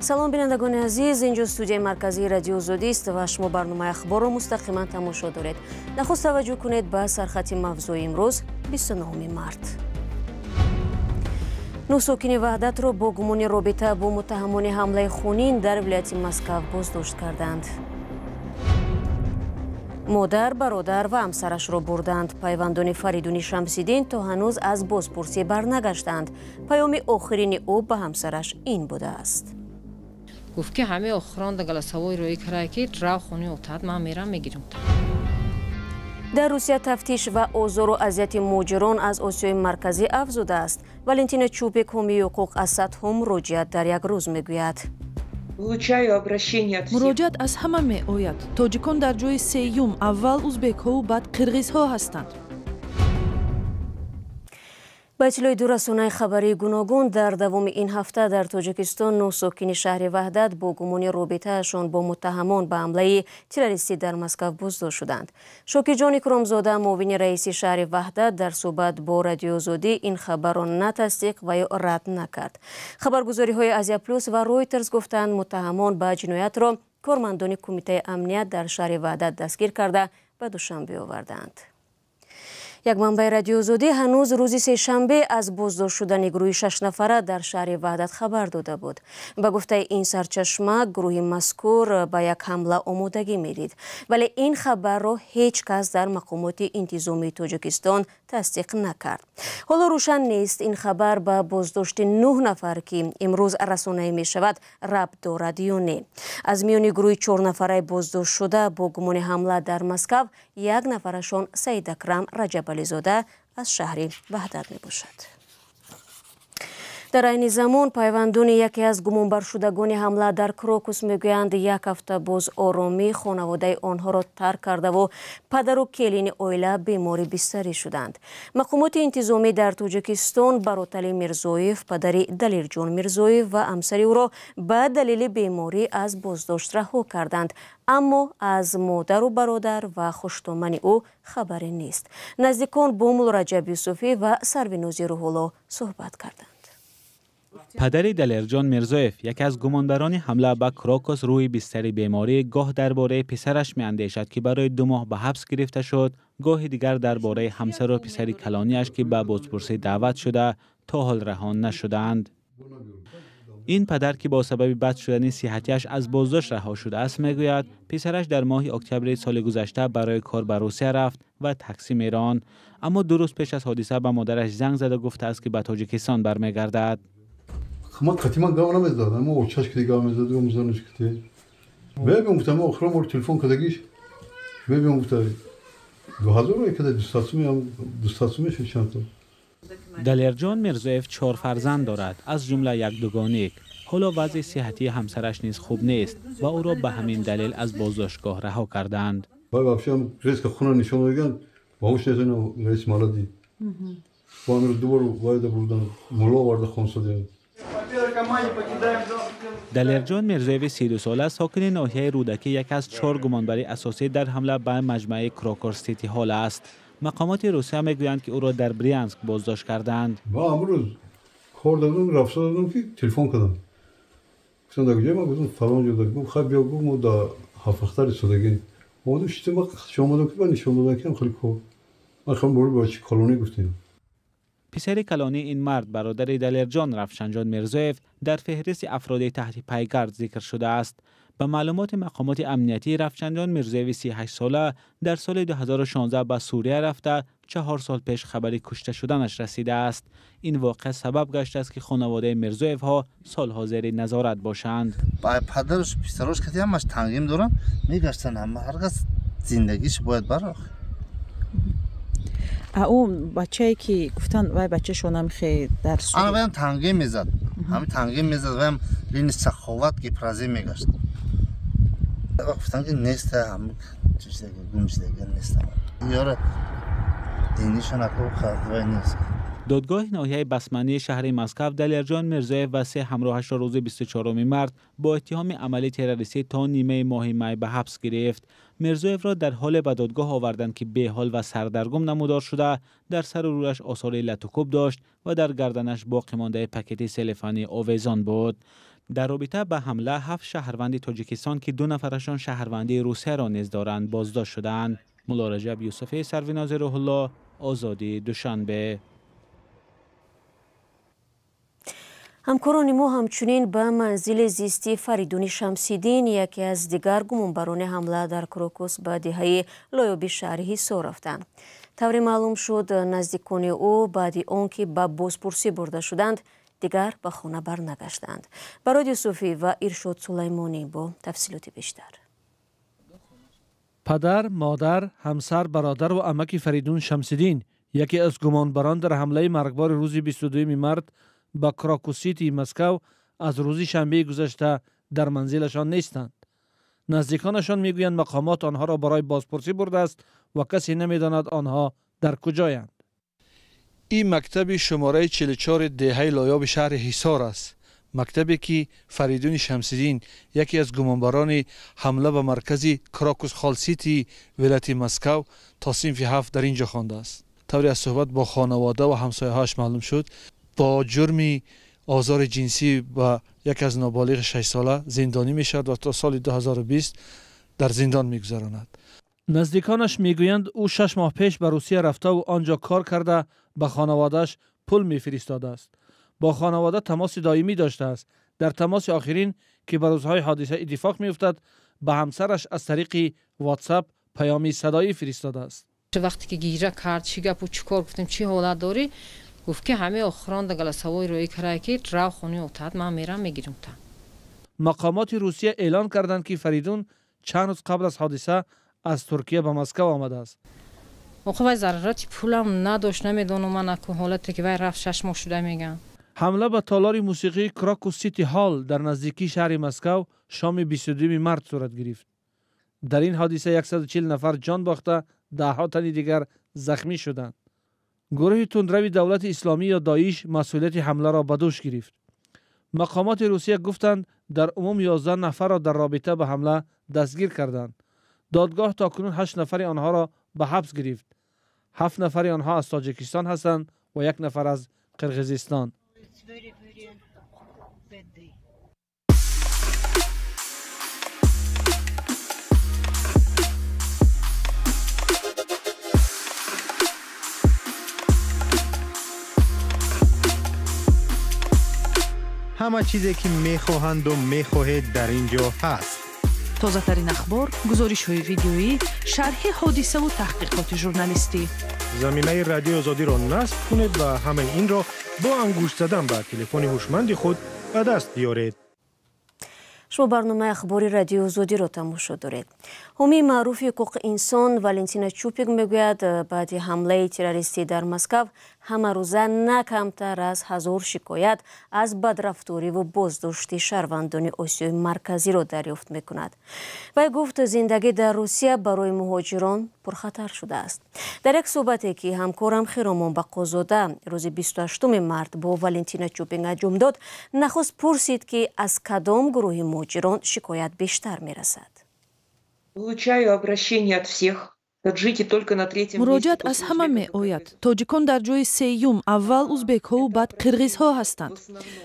Салом, бинандагони азиз, инҷо студияи марказии Радиои Озодист ва шумо барномаи Ахборро мустақиман тамошо доред. Нахуст таваҷҷӯҳ кунед ба сархати мавзӯи имрӯз, 29 март. Нӯҳ сокини Ваҳдатро бо гумони робита бо муттаҳамони ҳамлаи хунин дар вилояти Москав боздошт карданд. Модар, бародар ва ҳамсарашро бурданд. Пайвандони Фаридуни Шамсиддин то ҳанӯз аз бозпурсӣ барнагаштанд. Паёми охирини ӯ ба ҳамсараш ин будааст. Гуфт ки ҳамаи охирон голосовой рӯй кард, ки рав хони отат, ман мерам мегирам. Дар Русия тафтиш ва озору азияти муҳоҷирон аз Осиёи Марказӣ афзудааст. Валентина Чупик, ҳомии ҳуқуқ, аз садҳо муроҷиат дар як рӯз мегӯяд. Муроҷиат аз ҳама меояд. Тоҷикон дар ҷои сеюм, аввал узбекҳову баъд қирғизҳо ҳастанд. Ба иттилои ду расонаи хабарии гуногун, дар давоми ин ҳафта дар Тоҷикистон нӯҳ сокини шаҳри Ваҳдат бо гумони робитаашон бо муттаҳамон ба ҳамлаи террористӣ дар Москав боздошт шуданд. Шокирҷон Икромзода, муовини раиси шаҳри Ваҳдат, дар суҳбат бо Радиои Озодӣ ин хабарро на тасдиқ ва ё рад накард. Хабаргузориҳои Азия Плюс ва Ройтерс гуфтанд, муттаҳамон ба ҷиноятро кормандони Кумитаи амният дар шаҳри Ваҳдат дастгир карда, ба Душанбе овардаанд. Як манбаи Радиои Озодӣ ҳанӯз рӯзи сешанбе аз боздошт шудани гурӯҳи шашнафара дар шаҳри Ваҳдат хабар дода буд. Ба гуфтаи ин сарчашма, гурӯҳи мазкур ба як ҳамла омодагӣ медид. Вале ин хабарро ҳеҷ кас дар мақомоти интизомии Тоҷикистон тасдиқ накард. Ҳоло рӯшан нест, ин хабар ба боздошти нӯҳ нафар, ки имрӯз расонаӣ мешавад, рабт дорад ё не. Аз миёни гурӯҳи чорнафараи боздоштшуда бо гумони ҳамла дар Москав, як нафарашон Саид Акрам Раҷабализода аз шаҳри Ваҳдат мебошад. Дар айни замон пайвандони яке аз гумонбаршудагони ҳамла дар Крокус мегӯянд, як ҳафта боз оромӣ хонаводаи онҳоро тарк кардаву падару келини оила бемори бистарӣ шуданд. Мақомоти интизомӣ дар Тоҷикистон Баротали Мирзоев, падари Далерҷон Мирзоев, ва ҳамсари ӯро ба далели беморӣ аз боздошт раҳо карданд, аммо аз модару бародар ва хуштомани ӯ хабаре нест. Наздикон бо Муллораҷаб Юсуфӣ ва Сарвинози Рӯҳулло суҳбат карданд. Падари Далерҷон Мирзоев, яке аз гумонбарони ҳамла ба Крокус, рӯи бистари беморӣ гоҳ дар бораи писараш меандешад, ки барои 2 моҳ ба ҳабс гирифта шуд, гоҳи дигар дар бораи ҳамсару писари калониаш, ки ба бозпурсӣ даъват шуда то ҳол раҳон нашудаанд. Ин падар, ки бо сабаби бад шудани сиҳатиаш аз боздошт раҳо шудааст, мегӯяд, писараш дар моҳи октябри соли гузашта барои кор ба Русия рафт ва таксӣ меронд. Аммо 2 рӯз пеш аз ҳодиса ба модараш занг зада гуфтааст, ки ба Тоҷикистон бармегардад. Ман қатъиман гап намезадам, мо очаш киди гап мезадем, мизанаш киди. Мебиём, гуфтам, охирон бор телефон кардагиш, мебиём, гуфта, 2000 када 200 сум шуд чанд то. Далерҷон Мирзоев 4 фарзанд дорад, аз ҷумла як дугоник. Ҳоло вазъи сиҳатии ҳамсараш низ хуб нест ва ӯро ба ҳамин далел аз боздоштгоҳ раҳо кардаанд. Вообще резко хуна нишон додаган, баҳуш незанам, раис малади. Бо амир ду бор вайда бурдан, мулло оварда хон содем. Далерҷон Мирзоеви 32сола, сокини ноҳияи Рӯдакӣ, яке аз 4 гумонбари асосӣ дар ҳамла ба маҷмӯаи Крокус Сити Ҳол аст. Мақомоти Русия мегӯянд, ки ӯро дар Брянск боздошт кардаанд. Ма амрӯз кор дадам, рафта дадам, ки телефон кардам. Гуфтам, дар куҷое? Ман гуфтам, фалон ҷо. Гуфт, хай биё, гуфт, мо дар ҳафтахтари содагӣ. Омадам, шитем, омадам, ки ман нишон додам, ки хеле кор. Ман хеле бори бачи колонӣ гуфтем. Писари калонии ин мард, бародари Далерҷон, Равшанҷон Мирзоев, дар феҳристи афроди таҳти пайгард зикр шудааст. Ба маълумоти мақомоти амниятӣ, Равшанҷон Мирзоеви 38сола дар соли 2016 ба Сурия рафта, 4 сол пеш хабари кушта шуданаш расидааст. Ин воқеа сабаб гаштааст, ки хонаводаи Мирзоевҳо солҳо зери назорат бошанд. Падаруш писарош кати ҳамаш тангим доранд, мегаштанд, ҳама ҳар кас зиндагиш бояд барох. А ӯ бачае, ки гуфтанд, вай бачашонам хе дар Ана ваям тангим мезад, ҳами тангим мезад, ваям лини саховат гипразе мегашт. Гуфтанд, ки нест, ҳами чиздаги гумшдаги нест. Ёра динишон аку вай нест. Додгоҳи ноҳияи Басмании шаҳри Москав Далерҷон Мирзоев ва 3 ҳамроҳашро рӯзи 24 март бо иттиҳоми амали террористӣ то нимаи моҳи май ба ҳабс гирифт. Мирзоевро дар ҳоле ба додгоҳ оварданд, ки беҳол ва сардаргум намудор шуда, дар сару рӯяш осори латукӯб дошт ва дар гарданаш боқӣ мондаи пакети селефанӣ овезон буд. Дар робита ба ҳамла 7 шаҳрванди Тоҷикистон, ки 2 нафарашон шаҳрвандии Русияро низ доранд, боздошт шудаанд. Мулло Раҷаб Юсуфӣ, Сарвинози Рӯҳулло, Озодӣ, Душанбе. Ҳамкорони мо ҳамчунин ба манзили зисти Фаридуни Шамсиддин, яке аз дигар гумонбарони ҳамла дар Крокус ба деҳаи Лоёби шаҳри Ҳисор рафтанд. Тавре маълум шуд, наздикони ӯ баъди он ки ба бозпурсӣ бурда шуданд, дигар ба хона барнагаштанд. Барод Юсуфӣ ва Иршод Сулаймонӣ бо тафсилоти бештар. Падар, модар, ҳамсар, бародар ва амаки Фаридун Шамсиддин, яке аз гумонбарон дар ҳамлаи маргбори рӯзи 22 март ба Крокус Сити Москав, аз рӯзи шанбеи гузашта дар манзилашон нестанд. Наздиконашон мегӯянд, мақомот онҳоро барои бозпурсӣ бурдааст ва касе намедонад онҳо дар куҷоянд. Ин мактаби шумораи 44 деҳаи Лоёби шаҳри Ҳисор аст. Мактабе ки Фаридуни Шамсиддин, яке аз гумонбарони ҳамла ба маркази Крокус Холл Сити вилояти Москав, то синфи 7 дар ин ҷо хондааст. Тавре аз суҳбат бо хонавода ва ҳамсояҳояш маълум шуд, бо ҷурми озори ҷинсӣ ба яке аз ноболиғи 6сола зиндонӣ мешавад ва то соли 2020 дар зиндон мегузаронад. Наздиконаш мегӯянд, ӯ 6 моҳ пеш ба Русия рафтаву он ҷо кор карда, ба хонаводааш пул мефиристодааст. Бо хонавода тамоси доимӣ доштааст. Дар тамоси охирин, ки ба рӯзҳои ҳодиса иттифоқ меафтад, ба ҳамсараш аз тариқи WhatsApp паёми садоӣ фиристодааст. Вақте ки гира кард, чӣ гапу чӣ кор, гуфтем, чӣ ҳолат дорӣ? Гуфт ки ҳамаи охранда голосовой рӯй кард, ки рав хони отат, ман мерам мегирам та. Мақомоти Русия эълон карданд, ки Фаридун чанд рӯз қабл аз ҳодиса аз Туркия ба Москав омадааст. Охо вай зарарати пулам надошт, намедонам ман аку ҳолате ки вай рафт 6 моҳ шуда меган. Ҳамла ба толори мусиқии Крокус Сити Ҳол дар наздикии шаҳри Москав шоми 22 март сурат гирифт. Дар ин ҳодиса 140 нафар ҷон бохта, даҳҳо тани дигар захмӣ шуданд. Гурӯҳи тундрави давлати исломӣ ё Доиш масъулияти ҳамларо ба дӯш гирифт. Мақомоти Русия гуфтанд, дар умум 11 нафарро дар робита ба ҳамла дастгир карданд. Додгоҳ то кунун 8 нафари онҳоро ба ҳабс гирифт. 7 нафари онҳо аз Тоҷикистон ҳастанд ва 1 нафар аз Қирғизистон. Ҳама чизе ки мехоҳанду мехоҳед дар ин ҷо ҳаст. Тозатарин ахбор, гузоришҳои видеоӣ, шарҳи ҳодисаву таҳқиқоти журналистӣ. Заминаи Радиои Озодиро насб кунед ва ҳамаи инро бо ангушт задан ба телефони ҳушманди худ ба даст биёред. Шумо барномаи ахбори Радиои Озодиро тамошо доред. Ҳомии маъруфи ҳуқуқи инсон Валентина Чупик мегӯяд, баъди ҳамлаи террористӣ дар Москав ҳамарӯза на камтар аз 1000 шикоят аз бадрафториву боздошти шаҳрвандони Осиёи Марказиро дарёфт мекунад. Вай гуфт, зиндагӣ дар Русия барои муҳоҷирон пурхатар шудааст. Дар як суҳбате ки ҳамкорам Хиромон Бақозода рӯзи 28 март бо Валентина Чупик анҷом дод, нахуст пурсид, ки аз кадом гурӯҳи муҳоҷирон шикоят бештар мерасад. Получаю обращение от всех. Муроҷиат аз ҳама меояд. Тоҷикон дар ҷои сеюм, аввал узбекҳову баъд қирғизҳо ҳастанд.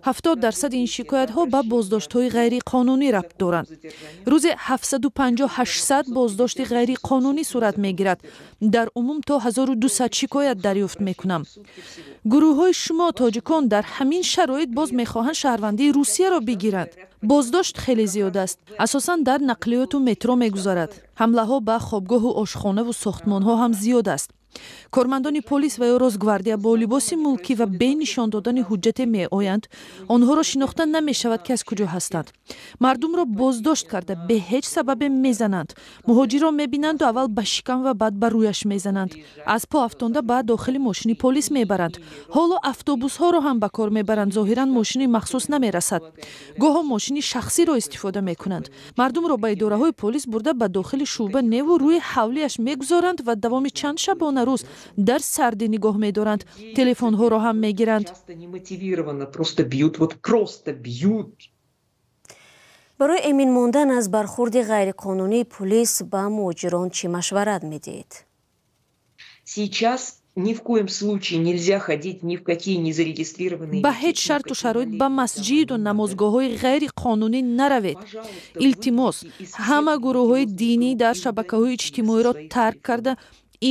70% ин шикоятҳо ба боздоштҳои ғайриқонунӣ рабт доранд. Рӯзе 750-800 боздошти ғайриқонунӣ сурат мегирад. Дар умум то 1200 шикоят дарёфт мекунам. Гурӯҳҳои шумо тоҷикон дар ҳамин шароит боз мехоҳанд шаҳрвандии Русияро бигиранд. Боздошт хеле зиёд аст. Асосан дар нақлиёту метро мегузарад. Ҳамлаҳо ба хобгоҳу ошхонаву сохтмонҳо ҳам зиёд аст. Кормандони полис ва ё Росгвардия бо либоси мулкӣ ва бе нишон додани ҳуҷҷате меоянд. Онҳоро шинохта намешавад, ки аз куҷо ҳастанд. Мардумро боздошт карда бе ҳеҷ сабабе мезананд. Муҳоҷирро мебинанду аввал ба шикам ва баъд ба рӯяш мезананд. Аз по афтонда ба дохили мошини полис мебаранд. Ҳоло автобусҳоро ҳам ба кор мебаранд. Зоҳиран мошини махсус намерасад. Гоҳо мошини шахсиро истифода мекунанд. Мардумро ба идораҳои полис бурда ба дохили шӯъба неву рӯи ҳавлияш мегузоранд ва давоми чанд шабона рӯз дар сардӣ нигоҳ медоранд. Телефонҳоро ҳам мегиранд. Барои эмин мондан аз бархурди ғайриқонунии полис ба муҳоҷирон чӣ машварат медиҳед? Сейчас Ни в коем случае нельзя ходить ни в какие незарегистрированные. Ба ҳеҷ шарту шароит ба масҷиду намозгоҳҳои ғайриқонунӣ наравед. Илтимос, ҳама гурӯҳҳои динӣ дар шабакаҳои иҷтимоиро тарк карда,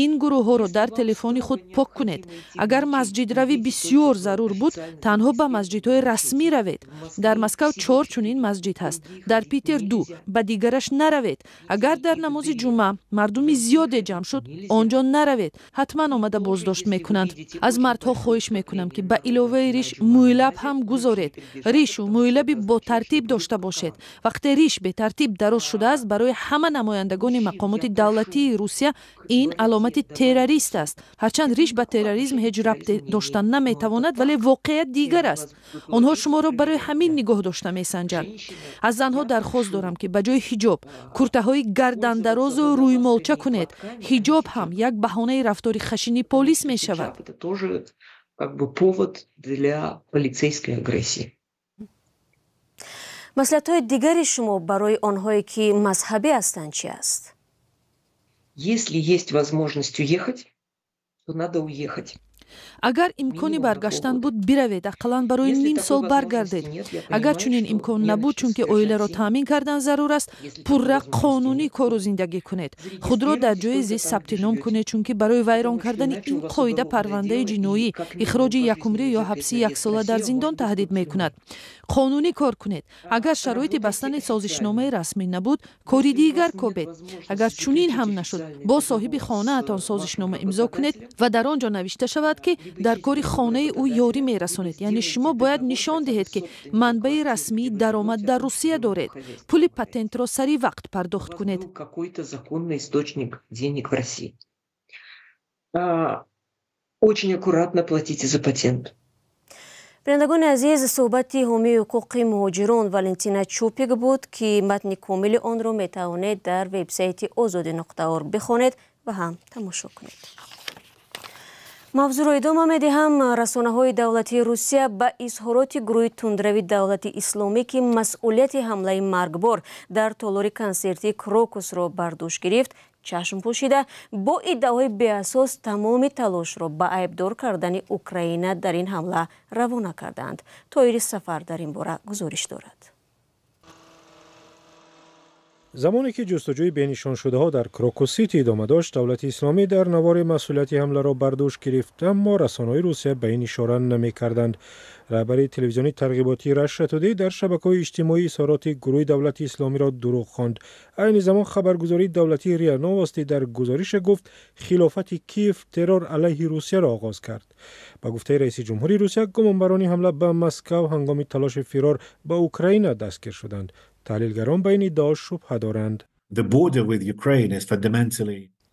ин гурӯҳҳоро дар телефони худ пок кунед. Агар масҷидравӣ бисёр зарур буд, танҳо ба масҷидҳои расмӣ равед. Дар Москав 4 чунин масҷид ҳаст, дар Питер 2, ба дигараш наравед. Агар дар намози ҷумъа мардуми зиёде ҷамъ шуд, он ҷо наравед, ҳатман омада боздошт мекунанд. Аз мардҳо хоҳиш мекунам, ки ба иловаи риш мӯйлаб ҳам гузоред. Ришу мӯйлаби ботартиб дошта бошед. Вақте риш бетартиб дароз шудааст, барои ҳама намояндагони мақомоти давлатии Русия ин аломати террорист аст. Ҳарчанд риш ба терроризм ҳеҷ рабте дошта наметавонад, вале воқеият дигар аст. Онҳо шуморо барои ҳамин нигоҳ дошта месанҷанд. Аз занҳо дархост дорам, ки ба ҷои ҳиҷоб куртаҳои гардандарозу рӯймолча кунед. Ҳиҷоб ҳам як баҳонаи рафтори хашини полис мешавад. Повод для полицейской агрессии. Маслиҳатҳои дигари шумо барои онҳое, ки мазҳабӣ ҳастанд, чи аст? Если есть возможность уехать, то надо уехать. Агар имкони баргаштан буд, биравед, ақаллан барои ним сол баргардед. Агар чунин имкон набуд, чунки оиларо таъмин кардан зарур аст, пурра қонунӣ кору зиндагӣ кунед. Худро дар ҷои зист сабти ном кунед, чунки барои вайрон кардани ин қоида парвандаи ҷиноӣ, ихроҷи якумрӣ ё ҳабси яксола дар зиндон таҳдид мекунад. Қонунӣ кор кунед. Агар шароити бастани созишномаи расмӣ набуд, кори дигар кобед. Агар чунин ҳам нашуд, бо соҳиби хонаатон созишнома имзо кунед ва дар он ҷо навишта шавад, ки дар кори хонаи ӯ ёрӣ мерасонед. Яъне шумо бояд нишон диҳед, ки манбаи расмии даромад дар Русия доред. Пули патентро сари вақт пардохт кунед. Очень аккуратно платите за патент. Бинандагони азиз, суҳбати ҳомии ҳуқуқи муҳоҷирон Валентина Чупик буд, ки матни комили онро метавонед дар вебсайти озодӣ.орг бихонед ва ҳам тамошо кунед. Мавзӯъро идома медиҳам. Расонаҳои давлатии Русия ба изҳороти гурӯҳи тундрави Давлати Исломӣ, ки масъулияти ҳамлаи маргбор дар толори консертии Крокусро бар дӯш гирифт, чашм пӯшида, бо иддаоҳои беасос тамоми талошро ба айбдор кардани Украина дар ин ҳамла равона карданд. Тоири Сафар дар ин бора гузориш дорад. Замоне ки ҷустуҷӯи бенишоншудаҳо дар Крокус Сити идома дошт, Давлати Исломӣ дар навори масъулияти ҳамларо бар дӯш гирифт, аммо расонаҳои Русия ба ин ишора намекарданд. Раҳбари телевизиони тарғиботии Russia Today дар шабакаҳои иҷтимоӣ изҳороти гурӯҳи Давлати Исломиро дурӯғ хонд. Айни замон хабаргузории давлатии РИА Новости дар гузорише гуфт, хилофати Киев террор алайҳи Русияро оғоз кард. Ба гуфтаи раиси ҷумҳури Русия, гумонбарони ҳамла ба Москав ҳангоми талоши фирор ба Украина дастгир шуданд. Таҳлилгарон ба ин иддао шубҳа доранд.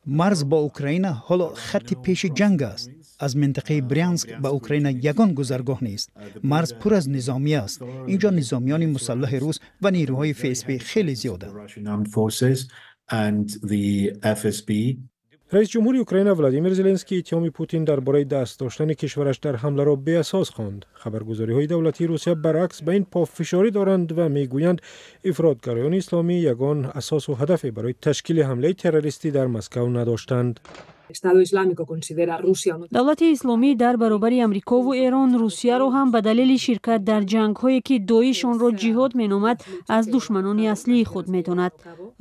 Марз бо Украина ҳоло хатти пеши ҷанг аст. Аз минтақаи Брянск ба Украина ягон гузаргоҳ нест. Марз пур аз низомӣ аст. Инҷо низомиёни мусаллаҳи рус ва нерӯҳои ФСБ хеле зиёданд. Раис ҷумҳури Украина Владимир Зеленский иттиҳоми Путин дар бораи даст доштани кишвараш дар ҳамларо беасос хонд. Хабаргузориҳои давлатии Русия баръакс ба ин пофишорӣ доранд ва мегӯянд, ифротгароёни исломӣ ягон асосу ҳадафе барои ташкили ҳамлаи террористӣ дар Москав надоштанд. Давлати Исломӣ дар баробари Амрикову Эрон Русияро ҳам ба далели ширкат дар ҷангҳое, ки Доиш онро ҷиҳод меномад, аз душманони аслии худ медонад.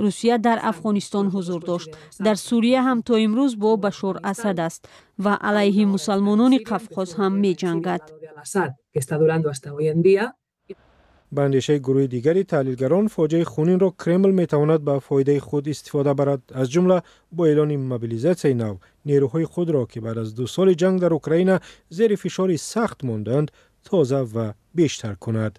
Русия дар Афғонистон ҳузур дошт, дар Сурия ҳам то имрӯз бо Башор Асад аст ва алайҳи мусалмонони Қафқоз ҳам меҷангад. Ба андешаи гурӯҳи дигари таҳлилгарон, фоҷиаи хунинро Кремл метавонад ба фоидаи худ истифода барад, аз ҷумла бо эълони мобилизатсияи нав нерӯҳои худро, ки баъд аз 2 соли ҷанг дар Украина зери фишори сахт монданд, тоза ва бештар кунад.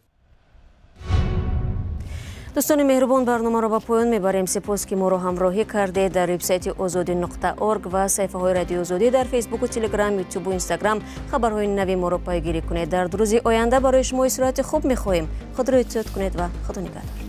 Дӯстони меҳрубон, барномаро ба поён мебарем. Сипос, ки моро ҳамроҳӣ кардед. Дар вебсайти озодӣ.орг ва саҳифаҳои Радиои Озодӣ дар Фейсбуку, Телеграм, Ютубу Инстаграм хабарҳои нави моро пайгирӣ кунед. Дар рӯзи оянда барои шумо истироҳати хуб мехоҳем. Худро эҳтиёт кунед ва Худо нигаҳдор.